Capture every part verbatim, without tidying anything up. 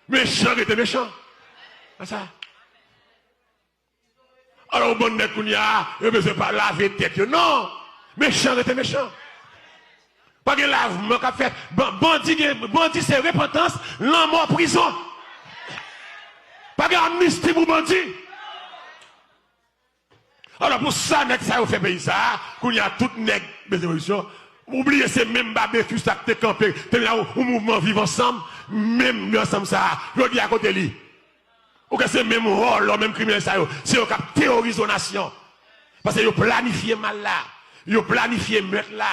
Mechan rete mechan. Sa. Alò, yon bann nèg kounye a, yo bezwen pa lave tèt yo. Non! Mechan rete mechan. Pa gen lavman k ap fèt. Ban-, bandi gen, bandi se repantans, lanmò, prizon. Pa gen amnisti pou bandi. Alò, pou sa nèg sa yo fè peyi sa a, kounye a tout nèg bezwen revolisyon. Ou bliye se menm Babefus la k te kanpe, te la yon mouvman Viv Ansanm, menm Viv Ansanm sa a, jodi a kote li? Ou kwè se menm vòlò, menm kriminèl sa yo, se yo k ap teworize yon nasyon. Paske yo planifye mal la, yo planifye mèt la.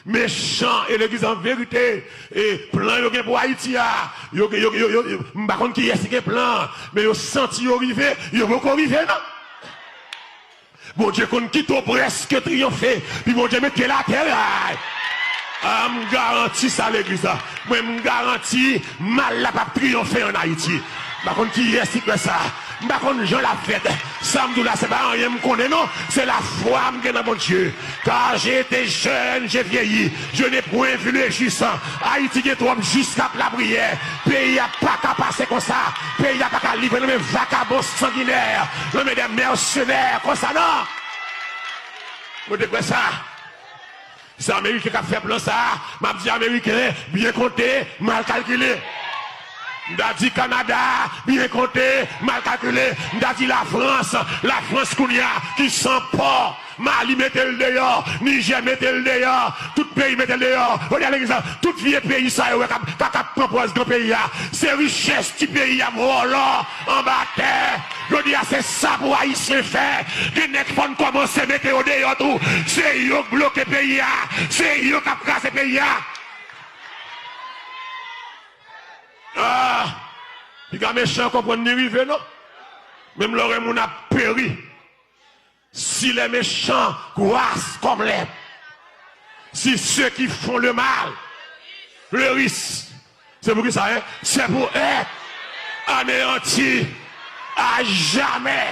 Mechan, e legliz an verite, e plan yo gen pou Ayiti a, yo, yo, yo, yo, yo, m pa konn kiyès ki gen plan, men yo santi yo rive, yo poko rive non. Bondye konn kite w prèske triyonfe, pi Bondye mete l atè ray. A, m garanti sa legliz la. Mwen, m garanti mal la p ap triyonfe ann Ayiti. M pa konn kiyès ki kwè sa. M pa konn jan l ap fèt. Sa m di w la, se pa anyen m konnen non. Se lafwa m gen nan Bondye. Car j'ai été jeune, j'ai vieilli, je n'ai point vu le juste. Ayiti gen twòp jis k ap lapriyè. Peyi a pa ka pase konsa. Peyi a pa ka livre nan men vakabon sanginè, nan men de mèsenè konsa non. Mwen te kwè sa. Se Ameriken k ap fè plan sa a. M ap di Ameriken, byen konte, mal kalkile. M ta di Kanada, byen konte, mal kalkile. M ta di Lafrans, Lafrans kounye a, ki san pò. Mali mete l deyò, Nijè mete l deyò, tout peyi mete l deyò. Jodi a legliz la, tout vye peyi sa yo wè k ap, k ap, k ap pran pòz gran peyi a. Se richès ti peyi a, vòlò, anba tè. Jodi a, se sa pou Ayisyen fè. Gen nèg fò n kòmanse mete yo deyò tou. Se yo k bloke peyi a. Se yo k ap kraze peyi a. Ah, piga mechan konprann ni rive non. Menm lè w wè moun ap peri. Si les méchants croissent comme l'herbe, si ceux qui font le mal fleurissent, c'est pour qui ça, hein? C'est pour être anéantis à jamais.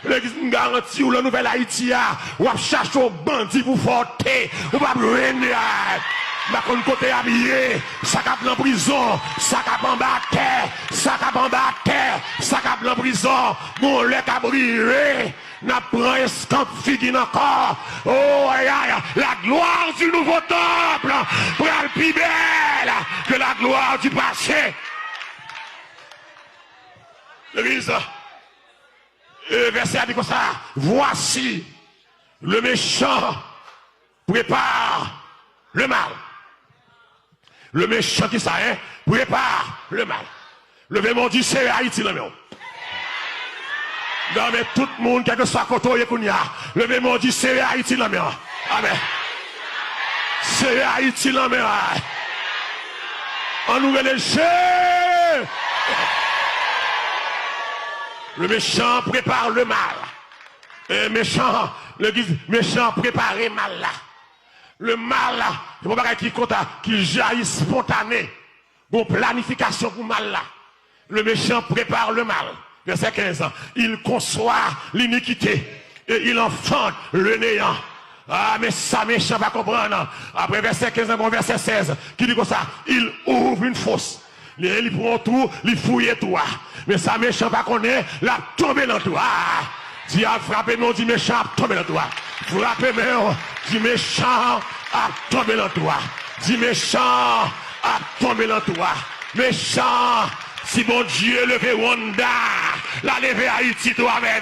Legliz, m garanti w, nan nouvèl Ayiti a, w ap chache yon bandi pou fè w te, ou p ap jwenn li. M pa konn kote y ap ye, sa k ap nan prizon, sa k ap anba tè, sa k ap anba tè, sa k ap nan prizon, gon lè k ap rive. N ap pran eskanp figi n ankò. Oh, ay, ay, la gloire du nouveau temple pral pi bèl ke la gloire du passé. Legliz, e, vèsè a di konsa, voici, le méchant prépare le mal. Le méchant ki sa, hein, prépare le mal. Leve men w, di, Seyè, Ayiti nan men w. Nan men tout moun, kèlkeswa kote w ye kounye a. Leve men w, di, Seyè, Ayiti nan men w. Amèn. Seyè, Ayiti nan men w. An nou rele Je. Le méchant prépare le mal. E mechan, legliz, mechan prepare mal la. Le mal, se yon bagay ki konta, ki jayi spontane. Gon planifikasyon pou mal la. Le méchant prépare le mal. Vèsè kenz, il conçoit l'iniquité et il enfante le néant. Ah, men sa mechan pa konprann. Apre vèsè kenz lan, gon vèsè sèz ki di konsa, il ouvre une fosse. Li, li pran yon twou, li fouye twou a. Men sa mechan pa konnen, l ap tonbe nan twou a. Dyab frape men w, di mechan ap tonbe nan twou a. Frape men w, di mechan ap tonbe nan twou a. Di mechan ap tonbe nan twou a. Mechan, si Bondye leve Wanda, l a leve Ayiti tou, amèn.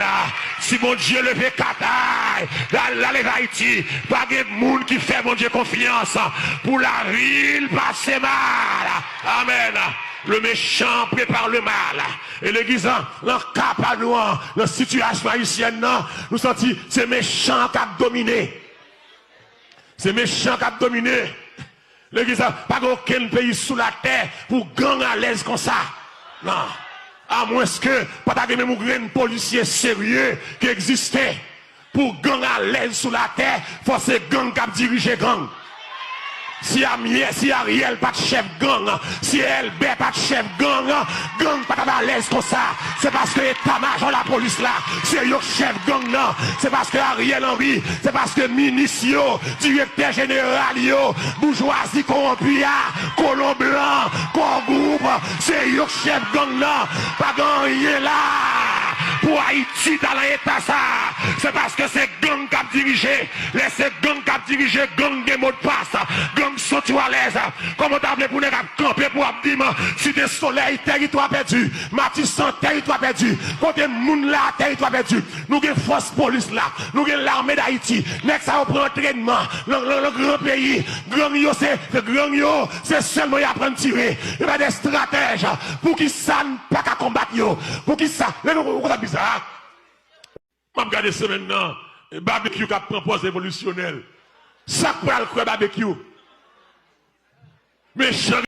Si Bondye leve Katay, l a, l a leve Ayiti. Pa gen moun ki fè Bondye konfyans pou lavi l pase mal. Amèn. Le méchant prépare le mal. E legliz lan, nan ka pa nou an, nan sitiyasyon ayisyèn nan, nou santi se mechan k ap domine. Se mechan k ap domine. Legliz la, pa gen okenn peyi sou latè pou gang alèz konsa. Non. Amwenske pa ta gen menm yon grenn polisye serye ki egziste. Pou gang alèz sou latè, fò se gang k ap dirije gang. Si Amyè, si Ariel pa t chèf gang, si Elbè pa t chèf gang, gang pa t ap alèz konsa. Se paske eta majò lapolis la, se yo k chèf gang nan. Se paske Ariel Henry, se paske minis yo, direktè jeneral yo, boujwazi kowonpi a, kolon blan, kò gwoup, Se yo k chèf gang nan. Pa gen anyen la pou Ayiti ta nan eta sa. Se paske se gang k ap dirije. Lè se gang k ap dirije, gang gen modpas. Gang santi w alèz. Kòman w ta vle pou nèg ap kanpe pou ap di m Site Solèy, tèritwa pèdi, Matisan, tèritwa pèdi, kote moun la, tèritwa pèdi. Nou gen fòs polis la, nou gen lame d Ayiti. Nèg sa yo pran antrènman nan, nan, nan gran peyi. Gang yo se, se gang yo, se sèlman y aprann tire. Yo pa de estratèj. Poukisa n pa ka konbat yo? Poukisa? Lè nou konn sa biza. M ap gade semèn nan, Babekyou k ap pran pòz revolisyonè. Sa k pral kwè Babekyou? Mechan.